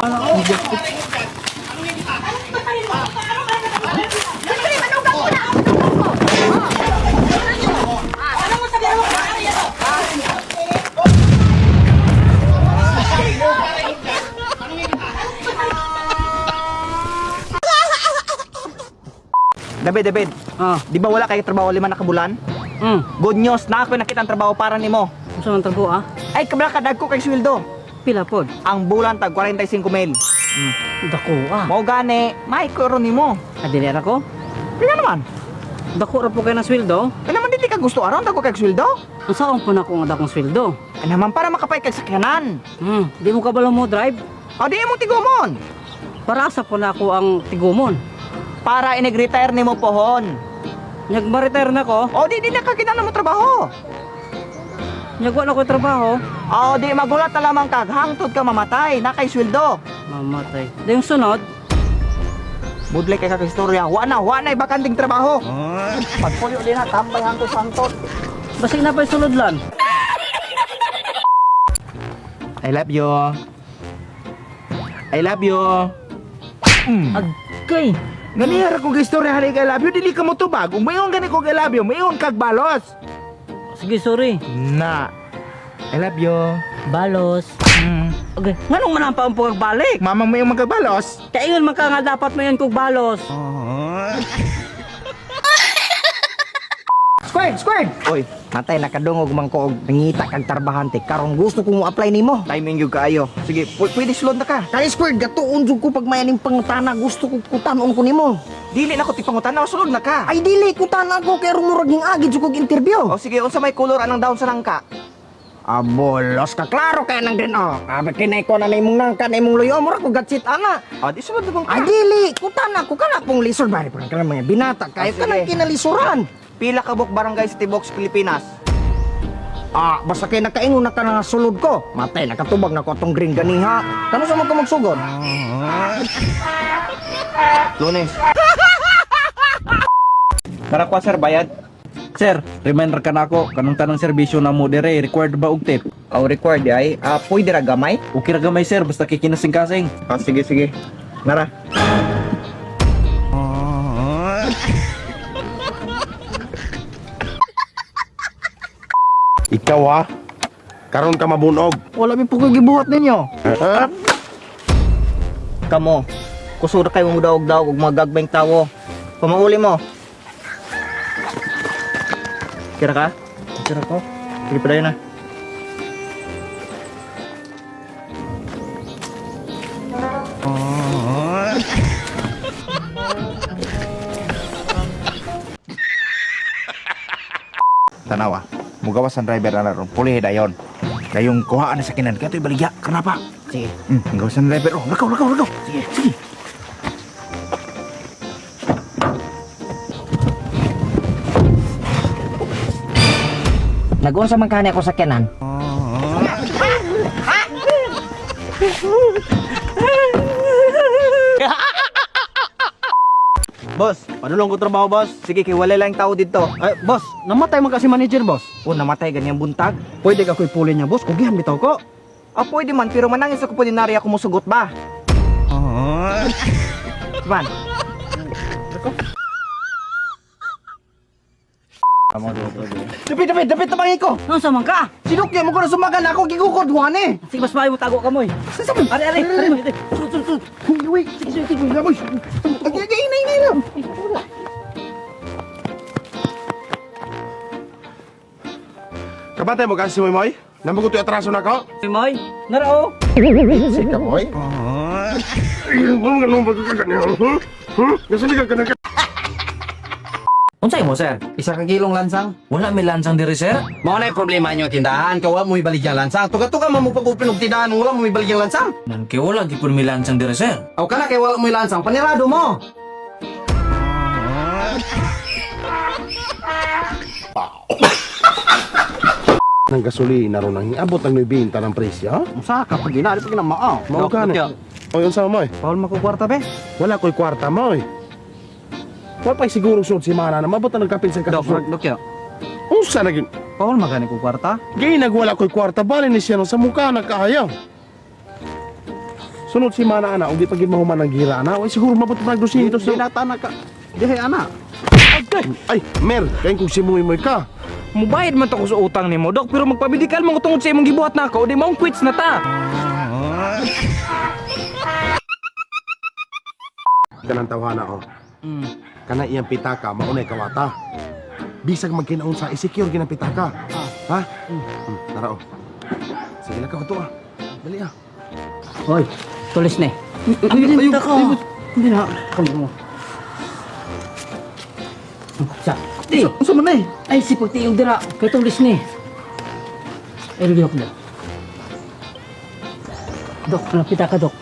Siyempre, manugang ko na! Ano mo sabihin mo? David, David. Ah. Di ba wala kay trabaho 5 na ka bulan? Good news, na ako nakita ang trabaho para nimo. Unsa man trabaho ah? Ay, kabla ka dagko kay sweldo. Pila pod? Ang bulan tag 45 mil. Dako ah. Mao gani, may ko ron nimo. Adili ra ko. Pila naman? Dako ra po kay ng sweldo. Kaya naman dili ka gusto aron dagko kay sweldo. Unsaon po na ko nga dakong sweldo? Ay naman para makapay kag sakyanan. Di mo kabalo mo drive? O di imong tigumon. Para asa po na ako ang tigumon. Para inig-retire nimo pohon. Nyag ma-retire na ko, O di di na ka kinahanglan mo trabaho. nyag wa na ko trabaho. O di magulat na lamang kag hangtod ka mamatay na kay sweldo. Mamatay. Di yung sunod, Budlay kay kag istorya. Wa na bakanting trabaho. Pagpuyo din na tambay hangtod sa hangtod. basig na pa yung sulod lan. I love you. I love you. Agkay. Ganihara kong istorya hari kay love you, dili ka mo tubag. Kung mayon gani ko kay love you, mayon kag balos. Sige, sorry. Na. I love you. Balos. Okay. Nganong man ang paang balik? Mama mo yung magkabalos. Kaingon man ka nga dapat mayon kog balos. Squared, squared. Oy, matay nakadungog man ko og nangita kag tarbahante karon gusto kong mo-apply nimo. Timing gyud kaayo. Sige, pwede sulod na ka. Kay squared gatuon jud ko pag mayaning pangutana gusto ko kutanon ko nimo. Dili na ko tipangutana, sulod na ka. Ay dili kutana ko kay rumurag ning agi jud kog interview. O sige, unsa may color anang dahon sa nangka? Abolos ka klaro kay nang din oh. Abi kinay ko na nimong nangka na imong luyo mura ko gatsit ana. O di sulod na bang ka? Ay dili kutana ko kana pong lisod bari parang kana mga binata kayo Ah, sige. kanang kinalisuran. Pila ka buok barangay sa Tibox, Pilipinas? Ah, basta kay nakaingon na ka na nga sulod ko. Matay nakatubag na ko atong green ganiha. Kano sa man ko magsugod? Lunes. Tara kwa sir, bayad. Sir, reminder ka na ako, kanang tanang serbisyo na mo dire, required ba og tip? O required ay. Ah, pwede ra gamay? Okay ra gamay sir, basta kikinasing-kasing. Ah, sige sige. Nara. Ikaw ha? Karon ka mabunog. Wala mi po ko gibuhat ninyo. Ha? Kamo. Kusura kayo mo daog-daog ug magagbayng tawo. Pamauli mo. Kira ka? Kira ko. Sige padayon na. Tanawa. Mugawas ang driver na ron. Pulihe dayon. Dayong kuhaan na sa kinan. Kaya ito'y baligya. Kanapa. Sige. Mugawas ang driver. Oh, lakaw, lakaw, lakaw. Sige, sige. Nagunsa man kani ako sa kenan. Boss, padulong ko trabaho, boss. Sige kay wala lang tao dito. Ay, boss, namatay man kasi manager, boss. Oh, namatay ganyang buntag. Pwede ka ko ipuli niya, boss. Kugihan bitaw ko. Ah, pwede man pero manangis ako pwede ako musugot ba? Man. Dapit, dapit, dapit tabangi ko. Unsa man ka? Sinukya mo ko na sumagal ako gigukod wan eh. Sige, mas maayo mo tago ka mo eh. Ari, ari, ari mo. Sulod, sulod, sulod. Uy, sige, sige, sige, sige. Ay, ay, ay, ay, ay. Kabatay mo kasi Moy Moy? Namagutoy atraso na ko? Moy, narao. Sika Moy? Ano ganun ba ka ganyan? Hmm? Nasaligan ka na ka? Unsay mo, sir? Isa ka kilong lansang. Wala may lansang diri, sir? Mao na problema nyo tindahan, kay wala mo ibaligyang lansang. Tuga-tuga man mo pag-open og tindahan, wala mo ibaligyang lansang. Nan kay wala gipon may lansang diri, sir. Aw kana kay wala mo lansang, panirado mo. Ng gasolina ron ang abot ng 90 ng presyo. Usa ka pag ina, di pag mao. Mao ka na. Oy, unsa mo? Paul mo ko kwarta be. Wala ko'y kwarta mo. Wala pa'y siguro sunod semana na mabot na nagkapin sa Dok, kasusunod. dok, dok. Unsa na gyud? Paul magani ko kwarta. Gay nagwala ko'y kwarta bali ni siya nang sa mukha nagkaayaw. Sunod si mana ana, ug di pa gid mahuman ang gira ana. Oy, siguro mabot pa 200. Dilata na ka. Dihay ana. Ay, mer, kay kung simuy-moy ka. Mubayad man to ko sa utang nimo, Dok, pero magpamedikal mo ko tungod sa imong gibuhat nako, di maong quits na ta. Kanang tawhana oh. Kana iyang pitaka maunay kawata. Bisag magkinaon sa i-secure ginang pitaka. Ha? Tara oh. Sige lang ka to ah. Dali ah. Hoy, tulis na eh. Ang ka. Hindi na. Kamo mo. Sa. Di. Unsa man eh? Ay, si Puti yung dira. Kay tulis ni. Ay, lugiyok na. Dok, ano pitaka, Dok?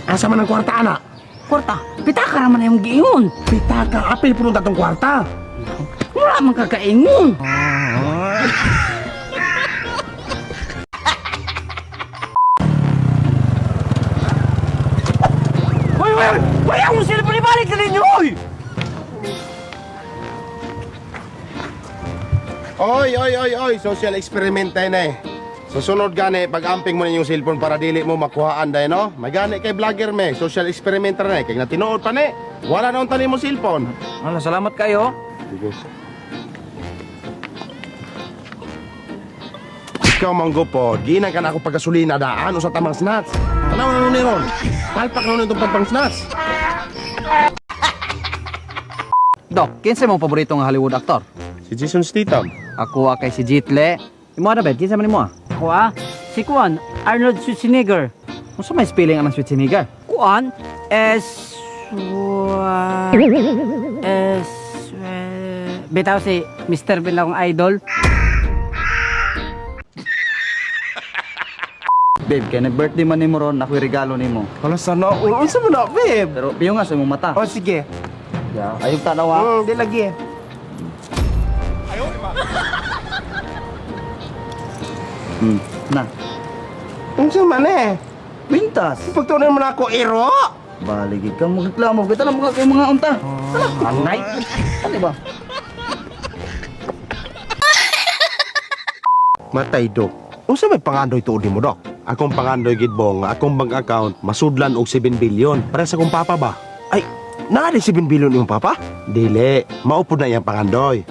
Asa man ang kwarta ana? Kwarta. Pitaka naman na yung giingon. Pitaka apil puno tatong kwarta. Wala man kakaingon. Hoy, hoy, hoy! Akong cellphone ibalik na ninyo, hoy! Oy, oy, oy, oy, social experiment tayo na eh. Susunod gani, pag-amping mo na yung cellphone para dili mo makuhaan dahil, no? May gani kay vlogger me, social experimenter na eh. Kaya na tinuod pa ni, wala na unta mo cellphone. Ano, salamat kayo. Sige. Ikaw, Manggo po, giinan ka na ako pagkasulina daan o sa tamang snatch. Tanaw na nun ron. Palpak na nun itong pagpang snatch. Dok, kinsa mong paborito nga Hollywood actor? Si Jason Statham. Ako kay si Jitle. Imo na bed, kinsa man nimo ah? Ako ah, si Kuan, Arnold Schwarzenegger. Unsa may spelling anang Schwarzenegger? Kuan, S... Y... S... Bitaw si Mr. Bean akong idol. Babe, kay nag-birthday man nimo ron, ako'y regalo nimo. Hala sana, unsa mo na, babe? Pero piyo nga sa imong mata. Oh, sige. Ya, ayog tanaw ah. Di lagi. Na. Unsa man eh? Pintas. Pagtunan mo na ako, iro! Baligid ka mo reklamo kita lang mga kay mga unta. Anay! Ano ba? Matay, Dok. Unsa may pangandoy tuod nimo, Dok? Akong pangandoy gid bong, akong bank account masudlan og 7 billion. Para sa akong papa ba? Ay, naa di 7 billion imong papa? Dili, mao pud na iyang pangandoy.